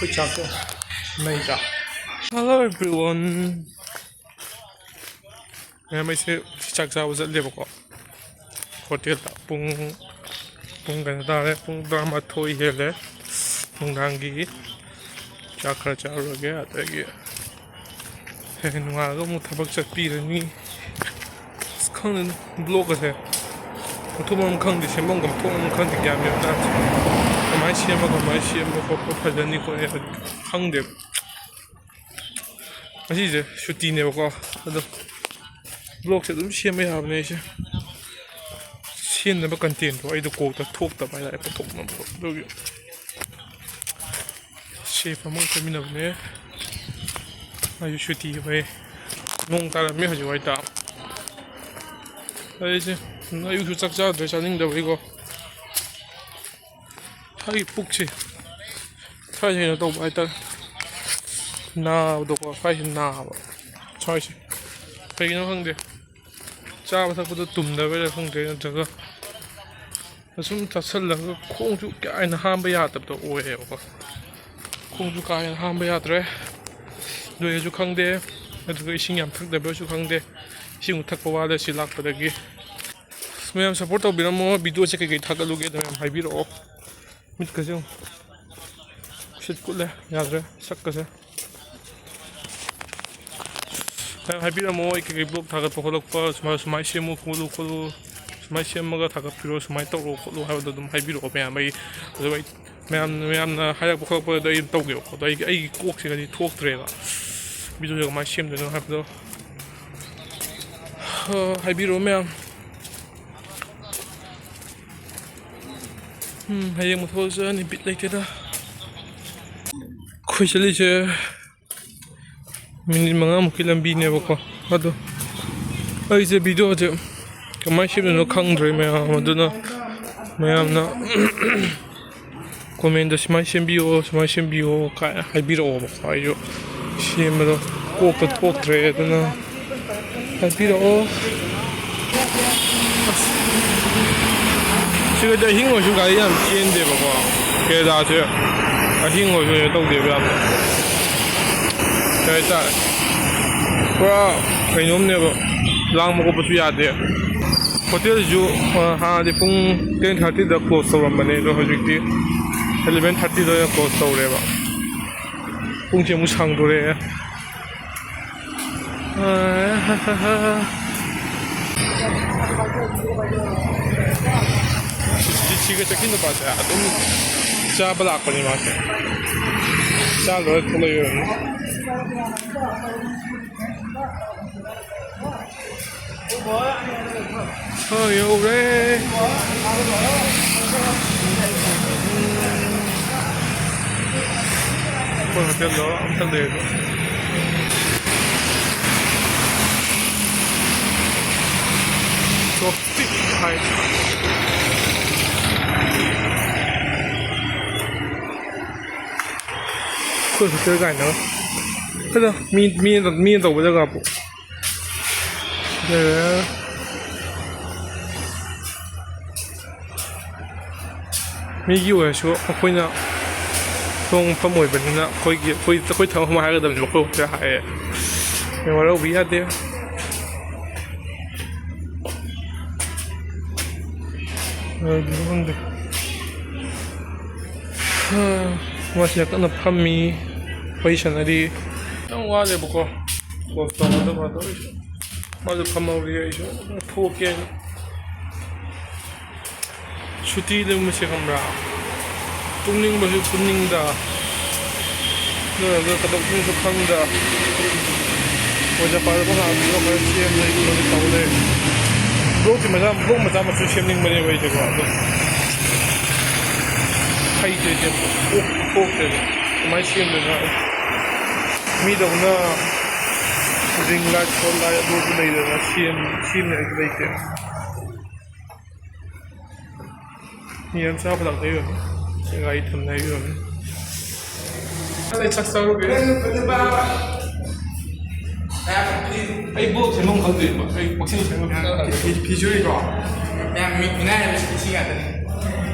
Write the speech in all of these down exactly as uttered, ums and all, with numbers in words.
ꯑꯩꯈꯣꯏ ꯆꯥꯛꯇꯣ ꯃꯩꯗ꯫ Hello everyone. ꯃꯌꯥꯝ ꯑꯩꯁꯦ ꯆꯥꯛ ꯆꯥꯕ ꯆꯠꯂꯦꯕꯀꯣ꯫ ꯍꯣꯇꯦꯜꯗ ꯄꯨꯡ, ꯄꯨꯡ ꯀꯩꯅꯣ ꯇꯥꯔꯦ, ꯄꯨꯡ ꯇꯔꯥꯃꯥꯊꯣꯏ ꯍꯦꯜꯂꯦ ꯅꯨꯡꯗꯥꯡꯒꯤ꯫ ꯆꯥꯛ ꯈꯔ ꯆꯥꯔꯨꯔꯒꯦ, ꯑꯗꯒꯤ ꯍꯌꯦꯡ ꯅꯣꯡꯉꯥꯜꯂꯒ ꯑꯃꯨꯛ ꯊꯕꯛ ꯆꯠꯄꯤꯔꯅꯤ꯫ ꯑꯁ, ꯈꯪꯗꯦꯗ, ꯕ꯭ꯂꯣꯛ ꯑꯁꯦ ꯃꯊꯣꯡ ꯃꯔꯝ ꯈꯪꯗꯦ, ꯁꯦꯝꯐꯝꯒ ꯃꯊꯣꯡ ꯃꯔꯝ ꯈꯪꯗꯦ, ꯒ꯭ꯌꯥꯟ ꯃꯦꯟ ꯇꯥꯗꯦ꯫ ꯀꯃꯥꯏꯅ ꯁꯦꯝꯃ, ꯀꯃꯥꯏꯅ ꯁꯦꯝꯕ ꯈꯣꯠꯄ ꯐꯖꯅꯤ ꯈꯣꯠꯅꯤ ꯍꯥꯏꯕꯗꯤ ꯈꯪꯗꯦꯕ꯫ ꯉꯁꯤꯁꯦ ꯁꯨꯇꯤꯅꯦꯕꯀꯣ, ꯑꯗꯣ ꯕ꯭ꯂꯣꯛꯁꯦ ꯑꯗꯨꯝ ꯁꯦꯝꯕ ꯌꯥꯕꯅꯦ ꯑꯩꯁꯦ꯫ ꯁꯦꯝꯅꯕ ꯀꯟꯇꯦꯟꯗꯣ ꯑꯩꯗꯣ ꯀꯣꯛꯇ ꯊꯣꯛꯇꯕ ꯍꯥꯏꯇꯥꯔꯦ, ꯄꯨꯊꯣꯛꯅꯕꯗꯣ꯫ ꯑꯗꯨꯒꯤ ꯁꯦꯐ ꯑꯃꯒ ꯆꯠꯃꯤꯟꯅꯕꯅꯦ꯫ ꯑꯩꯁꯨ ꯁꯨꯇꯤ ꯐꯩ꯫ ꯅꯣꯡ ꯇꯥꯔꯝꯃꯦ ꯍꯧꯖꯤꯛ ꯋꯥꯏ ꯇꯥ꯫ ꯑꯩꯁꯦ ꯑꯌꯨꯛꯁꯨ ꯆꯥꯛ ꯆꯥꯗ꯭ꯔꯦ, ꯆꯥꯅꯤꯡꯗꯕꯩꯀꯣ꯫ ꯑꯩꯒꯤ ꯄꯨꯛꯁꯦ ꯁ꯭ꯋꯥꯏꯁꯦ ꯀꯩꯅꯣ ꯇꯧꯕ ꯍꯥꯏꯇꯥꯔꯦ, ꯅꯥꯕꯗꯣꯀꯣ, ꯁ꯭ꯋꯥꯏꯁꯦ ꯅꯥꯕ, ꯁ꯭ꯋꯥꯏꯁꯦ꯫ ꯀꯩꯒꯤꯅꯣ ꯈꯪꯗꯦ, ꯆꯥꯕ ꯊꯛꯄꯗꯣ ꯇꯨꯝꯗꯕꯩꯔꯥ ꯈꯪꯗꯦ, ꯅꯠꯇ꯭ꯔꯒ ꯑꯁꯨꯝ ꯆꯥꯁꯜꯂꯒ ꯈꯣꯡꯁꯨ ꯀꯥ ꯍꯦꯟꯅ ꯍꯥꯝꯕ ꯌꯥꯗꯕꯗꯣ ꯑꯣꯏꯌꯦꯕꯀꯣ꯫ ꯈꯣꯡꯁꯨ ꯀꯥ ꯍꯦꯟꯅ ꯍꯥꯝꯕ ꯌꯥꯗ꯭ꯔꯦ, ꯑꯗꯨ ꯑꯣꯏꯔꯁꯨ ꯈꯪꯗꯦ, ꯑꯗꯨꯒ ꯏꯁꯤꯡ ꯌꯥꯝ ꯊꯛꯇꯕ꯭ꯔꯁꯨ ꯈꯪꯗꯦ꯫ ꯏꯁꯤꯡ ꯊꯛꯄ ꯋꯥꯠꯂꯦ ꯁꯤ ꯂꯥꯛꯄꯗꯒꯤ꯫ ꯃꯌꯥꯝ ꯁꯞꯄꯣꯔꯠ ꯇꯧꯕꯤꯔꯝꯃꯣ꯫ ꯚꯤꯗꯤꯑꯣꯁꯦ ꯀꯩꯀꯩ ꯊꯥꯒꯠꯂꯨꯒꯦꯗꯣ ꯃꯌꯥꯝ ꯍꯥꯏꯕꯤꯔꯛꯑꯣ꯫ ꯃꯤꯠꯀꯁꯦ ꯌꯦꯡꯉꯨ꯫ ꯁꯤꯠ ꯀꯨꯠꯂꯦ, ꯌꯥꯗ꯭ꯔꯦ ꯁꯛꯀꯁꯦ꯫ ꯃꯌꯥꯝ ꯍꯥꯏꯕꯤꯔꯝꯃꯣ, ꯑꯩ ꯀꯩꯀꯩ ꯕ꯭ꯂꯣꯛ ꯊꯥꯒꯠꯄ ꯈꯣꯠꯂꯛꯄ, ꯁꯨꯃꯥꯏ, ꯁꯨꯃꯥꯏꯅ ꯁꯦꯝꯃꯨ ꯈꯣꯠꯂꯨ ꯈꯣꯠꯂꯨ, ꯁꯨꯃꯥꯏꯅ ꯁꯦꯝꯃꯒ ꯊꯥꯒꯠꯄꯤꯔꯣ, ꯁꯨꯃꯥꯏꯅ ꯇꯧꯔꯣ ꯈꯣꯠꯂꯣ ꯍꯥꯏꯕꯗꯣ ꯑꯗꯨꯝ ꯍꯥꯏꯕꯤꯔꯛꯑꯣ ꯃꯌꯥꯝ꯫ ꯑꯩ ꯑꯗꯨꯒ ꯑꯩ ꯃꯌꯥꯝꯅ, ꯃꯌꯥꯝꯅ ꯍꯥꯏꯔꯛꯄ ꯈꯣꯠꯂꯛꯄꯗꯣ ꯑꯩ ꯑꯗꯨꯝ ꯇꯧꯒꯦꯕꯀꯣ꯫ ꯑꯗꯣ ꯑꯩꯒꯤ, ꯑꯩꯒꯤ ꯀꯣꯛꯁꯤꯒꯗꯤ ꯊꯣꯛꯇ꯭ꯔꯦꯕ, ꯚꯤꯗꯤꯑꯣꯁꯦ ꯀꯃꯥꯏꯅ ꯁꯦꯝꯗꯣꯏꯅꯣ ꯍꯥꯏꯕꯗꯣ꯫ ꯍꯥꯏꯕꯤꯔꯛꯑꯣ ꯃꯌꯥꯝ꯫ ꯎꯝ, ꯍꯌꯦꯡ ꯑꯃꯨꯛ ꯊꯕꯛ ꯆꯠꯂꯅꯤ, ꯕꯤꯠ ꯂꯩꯇꯦꯗ꯫ ꯑꯩꯈꯣꯏ ꯆꯠꯂꯤꯁꯦ ꯃꯤꯅꯤꯠ ꯃꯉꯥꯃꯨꯛꯀꯤ ꯂꯝꯕꯤꯅꯦꯕꯀꯣ꯫ ꯑꯗꯣ ꯑꯩꯁꯦ ꯚꯤꯗꯤꯑꯣꯁꯦ ꯀꯃꯥꯏꯅ ꯁꯦꯝꯗꯣꯏꯅꯣ ꯈꯪꯗ꯭ꯔꯦ ꯃꯌꯥꯝ, ꯑꯗꯨꯅ ꯃꯌꯥꯝꯅ ꯀꯣꯃꯦꯟꯗ "ꯁꯨꯃꯥꯏꯅ ꯁꯦꯝꯕꯤꯌꯣ, ꯁꯨꯃꯥꯏꯅ ꯁꯦꯝꯕꯤꯌꯣ" ꯀꯥꯏꯅ ꯍꯥꯏꯕꯤꯔꯛꯑꯣꯕꯀꯣ꯫ ꯑꯩꯁꯨ ꯁꯦꯝꯕꯗꯣ ꯀꯣꯛꯇ ꯊꯣꯛꯇ꯭ꯔꯦ, ꯑꯗꯨꯅ ꯍꯥꯏꯕꯤꯔꯛꯑꯣ꯫ ꯑꯁ, ꯁꯤꯗꯗꯤ ꯑꯍꯤꯡ ꯑꯣꯏꯔꯁꯨ ꯒꯥꯔꯤ ꯌꯥꯝ ꯆꯦꯟꯗꯦꯕꯀꯣ, ꯀꯦꯔꯦꯂꯥꯁꯦ꯫ ꯑꯍꯤꯡ ꯑꯣꯏꯔꯁꯨ ꯀꯩꯅꯣ ꯇꯧꯗꯦꯕ ꯌꯥꯝꯅ꯫ ꯀꯩ ꯍꯥꯏꯇꯥꯔꯦ, ꯄꯨꯔꯥ ꯀꯩꯅꯣꯝꯅꯦꯕ꯫ ꯂꯥꯡꯕ ꯈꯣꯠꯄꯁꯨ ꯌꯥꯗꯦ꯫ ꯍꯣꯇꯦꯜꯁꯤꯁꯨ ꯍꯥꯟꯅꯗꯤ ꯄꯨꯡ ten thirty-ꯗ close ꯇꯧꯔꯝꯕꯅꯦ, ꯑꯗꯣ ꯍꯧꯖꯤꯛꯇꯤ eleven thirty-ꯗ ꯑꯣꯏꯅ close ꯇꯧꯔꯦꯕ꯫ ꯄꯨꯡꯁꯦ ꯑꯃꯨꯛ ꯁꯥꯡꯗꯣꯔꯛꯑꯦ꯫ ꯁꯤꯒ ꯆꯠꯈꯤ ꯅꯨꯄꯥꯁꯦ ꯑꯗꯨꯝ ꯆꯥꯕ ꯂꯥꯛꯄꯅꯤ ꯃꯥꯁꯦ꯫ ꯆꯥ ꯂꯣꯏꯔ ꯊꯣꯛꯂꯛꯏ ꯑꯣꯏꯔꯝꯅꯤ꯫ ꯑ, ꯌꯧꯔꯦ꯫ ꯑꯩꯈꯣꯏ ꯍꯣꯇꯦꯜꯗꯣ ꯑꯝꯇ ꯂꯩꯔꯦ꯫ Chopstick ꯍꯥꯏ꯫ ꯑꯩꯈꯣꯏ ꯍꯣꯇꯦꯜ ꯀꯥꯏꯅ꯫ ꯑꯗꯣ ꯃꯤ, ꯃꯤ, ꯃꯤꯅ ꯇꯧꯕ ꯖꯒꯥꯕꯨ꯫ ꯑꯗꯨꯒ ꯃꯤꯒꯤ ꯑꯣꯏꯔꯁꯨ ꯑꯩꯈꯣꯏꯅ ꯊꯣꯡ ꯃꯐꯝ ꯑꯣꯏꯕꯅꯤꯅ ꯑꯩꯈꯣꯏꯒꯤ, ꯑꯩꯈꯣꯏ, ꯑꯩꯈꯣꯏ ꯊꯕꯛ ꯑꯃ ꯍꯥꯏꯒꯗꯕꯅꯦꯕ, ꯑꯩꯈꯣꯏ ꯍꯣꯇꯦꯜ ꯍꯥꯏꯔꯦ꯫ ꯋꯥꯔꯧꯕꯤ ꯌꯥꯗꯦ꯫ ꯋꯥꯔꯧꯕꯤꯕ ꯈꯪꯗꯦ꯫ ꯃꯥꯁꯤꯅ ꯀꯟꯅ ꯐꯝꯃꯤ, ꯋꯥꯔꯤ ꯁꯥꯟꯅꯔꯤ꯫ ꯌꯥꯝ ꯋꯥꯠꯂꯦꯕꯀꯣ꯫ ꯄꯣꯁ ꯇꯧꯒꯗꯕ ꯑꯗꯣ ꯑꯩꯁꯨ ꯃꯥꯁꯨ ꯐꯝꯍꯧꯔꯤ, ꯑꯩꯁꯨ ꯊꯣꯛꯀꯦꯅ꯫ ꯁꯨꯇꯤ ꯅꯨꯃꯤꯠꯁꯦ ꯈꯪꯕ꯭ꯔꯥ, ꯇꯨꯝꯅꯤꯡꯕꯁꯨ ꯇꯨꯝꯅꯤꯡꯗ, ꯑꯗꯨꯅ ꯀꯩꯗꯧꯗꯣꯏꯅꯣꯁꯨ ꯈꯪꯗ꯫ ꯑꯣꯖꯥ ꯄꯥꯖꯕ ꯉꯥꯛꯇ ꯈꯔ ꯆꯦꯟ ꯂꯩ, ꯈꯣꯠ ꯇꯧ ꯂꯩ꯫ ꯕ꯭ꯂꯣꯛꯀꯤ ꯃꯆꯥ, ꯕ꯭ꯂꯣꯛ ꯃꯆꯥ ꯃꯁꯨ ꯁꯦꯝꯅꯤꯡꯕꯅꯦꯕ ꯑꯩꯁꯦꯀꯣ, ꯑꯗꯣ ꯍꯩꯇ꯭ꯔꯦ, ꯁꯦꯝ-, ꯀꯣꯛ ꯊꯣꯛꯇ꯭ꯔꯦꯕ꯫ ꯀꯃꯥꯏꯅ ꯁꯦꯝꯗꯣꯏꯅꯣ? ꯃꯤꯗꯧꯅ ꯔꯤꯡ ꯂꯥꯏꯠ, ꯁꯣꯠ ꯂꯥꯏꯠ ꯑꯗꯨ ꯑꯗꯨ ꯂꯩꯗꯅ ꯁꯦꯝ-, ꯁꯦꯝꯅꯤꯡꯉꯥꯏꯁꯨ ꯂꯩꯇꯦ꯫ ꯃꯤ ꯌꯥꯝ ꯆꯥꯕ ꯂꯥꯛꯅꯩꯕ꯫ ꯁꯤ ꯒꯥꯔꯤ ꯊꯝꯅꯔꯤꯕꯅꯤ꯫ ꯑꯩ ꯆꯥꯛ ꯆꯥꯔꯨꯒꯦ꯫ ꯑꯩ ꯕꯣꯠ ꯁꯦꯝꯐꯝ ꯈꯪꯗꯦꯕ꯫ ꯑꯩ ꯄꯛꯁꯦꯝ ꯁꯦꯝꯐꯝ ꯈꯪꯗꯦ꯫ ꯐꯤ, ꯐꯤ ꯁꯨꯔꯤꯀꯣ? ꯃꯌꯥꯝ ꯃꯤ, ꯃꯤꯅꯥꯏ ꯍꯥꯏꯕꯁꯤ ꯁꯤ ꯉꯥꯛꯇꯅꯤ꯫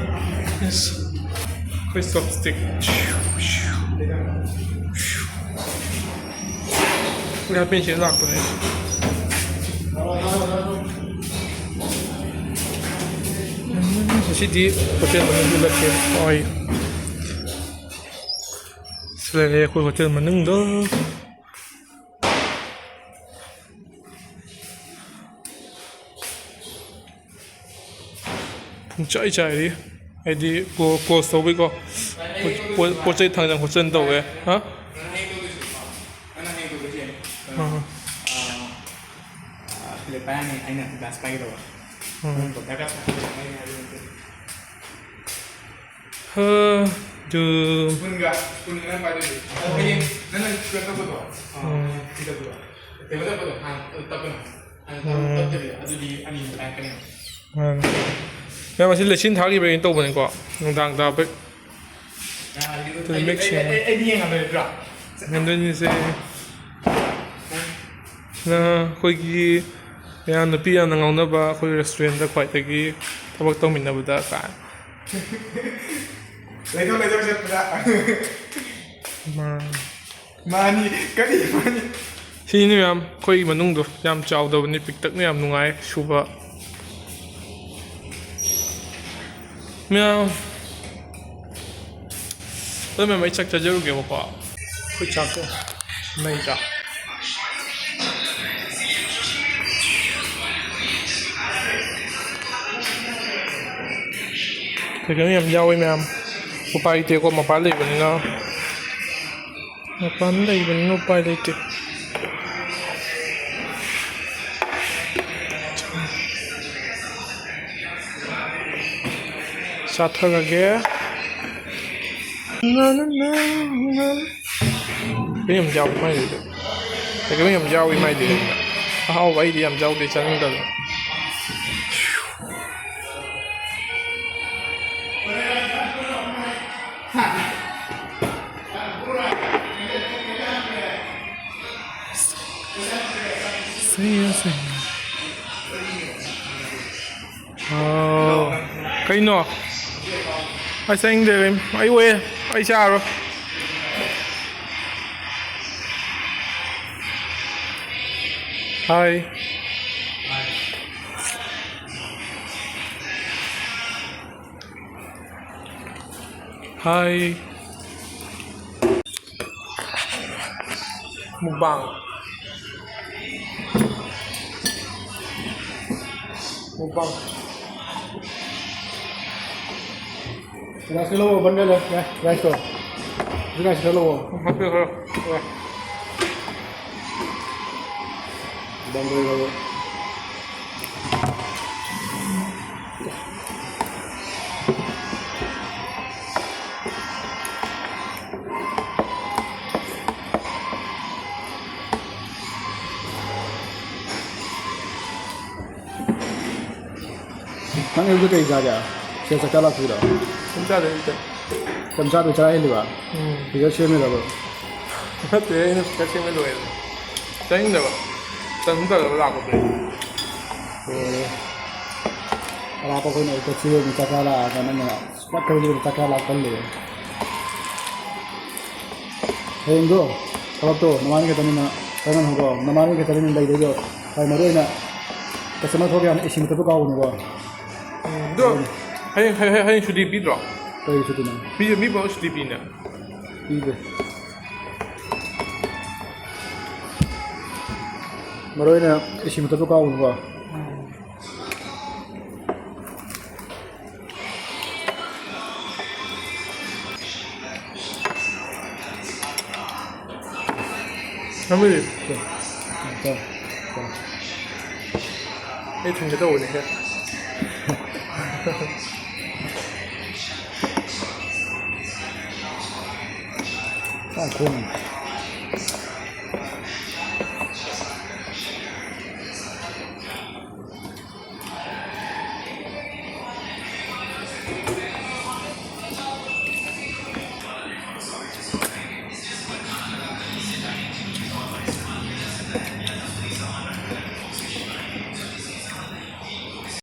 ꯑꯁ꯫ ꯑꯩꯈꯣꯏ ꯆꯣꯞꯁ꯭ꯇꯤꯛ꯫ ꯏꯌꯥꯔꯄꯦꯟꯁꯤꯅ ꯂꯥꯛꯄꯅꯦ꯫ ꯉꯁꯤꯗꯤ ꯍꯣꯇꯦꯜ ꯃꯅꯨꯡꯗ ꯎꯠꯂꯛꯀꯦ꯫ ꯍꯣꯏ꯫ ꯁꯤ ꯂꯩꯔꯦ ꯑꯩꯈꯣꯏ ꯍꯣꯇꯦꯜ ꯃꯅꯨꯡꯗ꯫ ꯄꯨꯡꯆꯥꯏ ꯆꯥꯏꯔꯤ꯫ ꯍꯥꯏꯗꯤ ꯀ꯭ꯂꯣ-, ꯀ꯭ꯂꯣꯖ ꯇꯧꯕꯩꯀꯣ꯫ ꯄꯣꯠ, ꯄꯣꯠ, ꯄꯣꯠ ꯆꯩ ꯊꯥꯡꯖꯟ ꯈꯣꯠꯆꯟ ꯇꯧꯋꯦ꯫ ꯍꯥ? ꯑꯥ꯫ ꯑꯥ, ꯁꯤꯗ ꯄꯥꯏꯔꯅꯤ, ꯑꯩꯅ ꯑꯦꯗꯚꯥꯟꯁ ꯄꯥꯏꯒꯗꯧꯕ꯫ ꯎꯝ꯫ ꯅꯪ ꯗꯔꯀꯥꯔ ꯇꯥꯗꯦ, ꯑꯩꯅ ꯍꯥꯏꯕ ꯅꯠꯇꯦ꯫ ꯍꯥ, ꯗꯨ꯫ ꯁ꯭ꯄꯨꯟꯒ, ꯁ꯭ꯄꯨꯟꯒ ꯅꯪ ꯄꯥꯏꯗꯣꯏꯁꯦ꯫ ꯑꯗꯣ ꯍꯌꯦꯡ ꯅꯪꯅ ꯁꯤꯗ ꯇꯧꯕꯗꯣ, ꯑꯥ, ꯎꯝ꯫ ꯁꯤꯗ ꯇꯧꯕꯗꯣ, ꯇꯦꯕꯜꯗ ꯇꯧꯕꯗꯣ, ꯍꯥꯟꯅ ꯇꯞꯄꯦꯅ꯫ ꯍꯥꯟꯅ ꯇꯞ-, ꯎꯝ꯫ ꯇꯞꯇꯕꯤꯗ, ꯑꯗꯨꯗꯤ ꯑꯅꯤꯃꯨꯛ ꯄꯥꯏꯔꯛꯀꯅꯤ꯫ ꯃꯥꯅꯦ꯫ ꯃꯌꯥꯝ, ꯑꯁꯤ ꯂꯩꯆꯤꯜ ꯊꯥꯈꯤꯕꯒꯤ ꯇꯧꯕꯅꯤꯀꯣ, ꯅꯨꯡꯗꯥꯡ ꯇꯥꯕꯩ꯫ ꯑꯗꯨ ꯃꯤꯛꯁ ꯑꯩ, ꯑꯩ, ꯑꯩ, ꯑꯩꯗꯤ ꯌꯦꯡꯉꯝꯃꯦ ꯅꯠꯇ꯭ꯔꯥ? ꯌꯦꯡꯗꯣꯏꯅꯤꯁꯦ꯫ ꯅꯪ ꯑꯩꯈꯣꯏꯒꯤ ꯃꯌꯥꯝ ꯅꯨꯄꯤ ꯌꯥꯝꯅ ꯉꯥꯎꯅꯕ ꯑꯩꯈꯣꯏ ꯔꯦꯁꯇꯨꯔꯦꯟꯗ ꯈ꯭ꯋꯥꯏꯗꯒꯤ ꯊꯕꯛ ꯇꯧꯃꯤꯟꯅꯕꯗ ꯀꯥꯏ꯫ ꯂꯩꯊꯣꯛ, ꯂꯩꯊꯣꯛ ꯆꯠꯄꯗ꯫ ꯃꯥ-, ꯃꯥꯅꯤ, ꯀꯔꯤ ꯃꯥꯅꯤ? ꯁꯤꯅꯤ ꯃꯌꯥꯝ, ꯑꯩꯈꯣꯏ ꯃꯅꯨꯡꯗꯣ ꯌꯥꯝ ꯆꯥꯎꯗꯕꯅꯤ, ꯄꯤꯛꯇꯛꯅ ꯌꯥꯝ ꯅꯨꯡꯉꯥꯏ ꯁꯨꯕ꯫ ꯃꯌꯥꯝ, ꯑꯗꯣ ꯃꯌꯥꯝ, ꯑꯩ ꯆꯥꯛ ꯆꯥꯖꯔꯨꯒꯦꯕꯀꯣ꯫ ꯑꯩꯈꯣꯏ ꯆꯥꯛꯇꯣ ꯃꯩ ꯆꯥꯛ꯫ ꯀꯩ ꯀꯩꯅꯣ ꯌꯥꯝ ꯌꯥꯎꯋꯤ ꯃꯌꯥꯝ꯫ ꯎꯄꯥꯏ ꯂꯩꯇꯦꯀꯣ, ꯃꯄꯥꯟ ꯂꯩꯕꯅꯤꯅ꯫ ꯃꯄꯥꯟ ꯂꯩꯕꯅꯤꯅ ꯎꯄꯥꯏ ꯂꯩꯇꯦ꯫ ꯆꯥꯊꯔꯒꯦ꯫ ꯀꯩꯅꯣ ꯌꯥꯝ ꯌꯥꯎꯋꯤ ꯃꯥꯏꯗꯨꯗꯤ꯫ ꯀꯩꯅꯣ ꯌꯥꯝ ꯌꯥꯎꯋꯤ ꯃꯥꯏꯗꯨꯗꯤ꯫ ꯑꯍꯥꯎꯕ ꯑꯩꯗꯤ ꯌꯥꯝ ꯌꯥꯎꯗꯦ, ꯆꯥꯅꯤꯡꯗꯕ꯫ ꯁꯦ, ꯁꯦ꯫ ꯑꯣ, ꯀꯩꯅꯣ? ꯑꯩ ꯆꯥꯅꯤꯡꯗꯦ, ꯑꯩ ꯑꯣꯛꯑꯦ, ꯑꯩ ꯆꯥꯔꯣꯏ꯫ ꯍꯥꯏ꯫ ꯍꯥꯏ꯫ ꯃꯨꯛꯕꯥꯡ꯫ ꯃꯨꯛꯕꯥꯡ꯫ ꯔꯥꯏꯁ ꯂꯧꯑꯣ, ꯕꯟꯗꯜ ꯂꯩ꯫ ꯌꯥꯏ, ꯔꯥꯏꯁꯇꯣ꯫ ꯍꯧꯖꯤꯛ ꯔꯥꯏꯁ ꯈꯔ ꯂꯧꯑꯣ꯫ ꯍꯥꯞꯄꯤꯌꯨ ꯈꯔ꯫ ꯌꯥꯏ꯫ ꯕꯟꯗꯜ ꯂꯧꯑꯣ꯫ ꯅꯪ ꯑꯌꯨꯛꯇ ꯀꯩ ꯆꯥꯒꯦ? ꯁꯤꯗ ꯆꯥꯛ ꯆꯥ ꯂꯥꯛꯄꯤꯔꯣ? ꯀꯩꯝ ꯆꯥꯗꯦ ꯑꯌꯨꯛꯇ꯫ ꯀꯩꯝ ꯆꯥꯗꯕꯤ ꯆꯔꯥ ꯍꯦꯜꯂꯤꯕ? ꯎꯝ꯫ ꯐꯤꯒꯔ ꯁꯦꯝꯃꯤꯔꯕ? ꯅꯠꯇꯦ, ꯑꯩꯅ ꯐꯤꯒꯔ ꯁꯦꯝꯕ ꯂꯣꯏꯔꯦ꯫ ꯆꯥꯅꯤꯡꯗꯕ꯫ ꯇꯟꯁꯨ ꯇꯜꯂꯕ ꯂꯥꯛꯄꯗꯨꯗꯤ꯫ ꯂꯣꯏꯔꯦ꯫ ꯑꯔꯥꯞꯄ ꯑꯩꯈꯣꯏꯅ ꯑꯌꯨꯛꯇ ꯆꯦꯜꯂꯤ ꯆꯥꯛ ꯆꯥ ꯂꯥꯛꯑꯒ ꯅꯪꯅ ꯁꯨꯡꯂꯥꯛ ꯀꯔꯤꯒꯤ ꯆꯥꯛ ꯆꯥ ꯂꯥꯛꯇ ꯂꯩꯔꯦ? ꯍꯌꯦꯡꯗꯣ ꯊꯕꯛꯇꯣ ꯅꯃꯥꯅꯤ ꯈꯛꯇꯅꯤꯅ ꯈꯔ ꯉꯟꯅ ꯍꯧꯒꯠꯂꯣ꯫ ꯅꯃꯥꯅꯤ ꯈꯛꯇꯅꯤꯅ ꯂꯩꯗꯣꯏꯗꯣ꯫ ꯍꯣꯏ, ꯃꯔꯨ ꯑꯣꯏꯅ ꯀꯁꯇꯃꯔ ꯊꯣꯛꯂꯛꯀꯥꯟꯗ ꯑꯦ ꯁꯤ ꯃꯨꯊꯠꯄ ꯀꯥꯎꯒꯅꯨꯀꯣ꯫ ꯎꯝ, ꯑꯗꯣ ꯍꯌꯦꯡ, ꯍꯌꯦꯡ, ꯍꯌꯦꯡ ꯁꯨꯇꯤ ꯄꯤꯗ꯭ꯔꯣ? ꯀꯔꯤ ꯁꯨꯇꯤꯅꯣ? ꯄꯤ-, ꯃꯤ ꯄꯨꯂꯞ ꯁꯨꯇꯤ ꯄꯤꯅꯦ꯫ ꯄꯤꯗꯦ꯫ ꯃꯔꯨ ꯑꯣꯏꯅ ꯑꯦ ꯁꯤ ꯃꯨꯊꯠꯄ ꯀꯥꯎꯒꯅꯨꯀꯣ꯫ ꯎꯝ꯫ ꯊꯝꯃꯦ꯫ ꯆꯣ, ꯆꯣ, ꯆꯣ꯫ ꯑꯩ ꯊꯤꯟꯒꯦ ꯇꯧꯕꯅꯦ ꯍꯦ꯫ ꯆꯥꯛ ꯊꯣꯡꯉꯤ꯫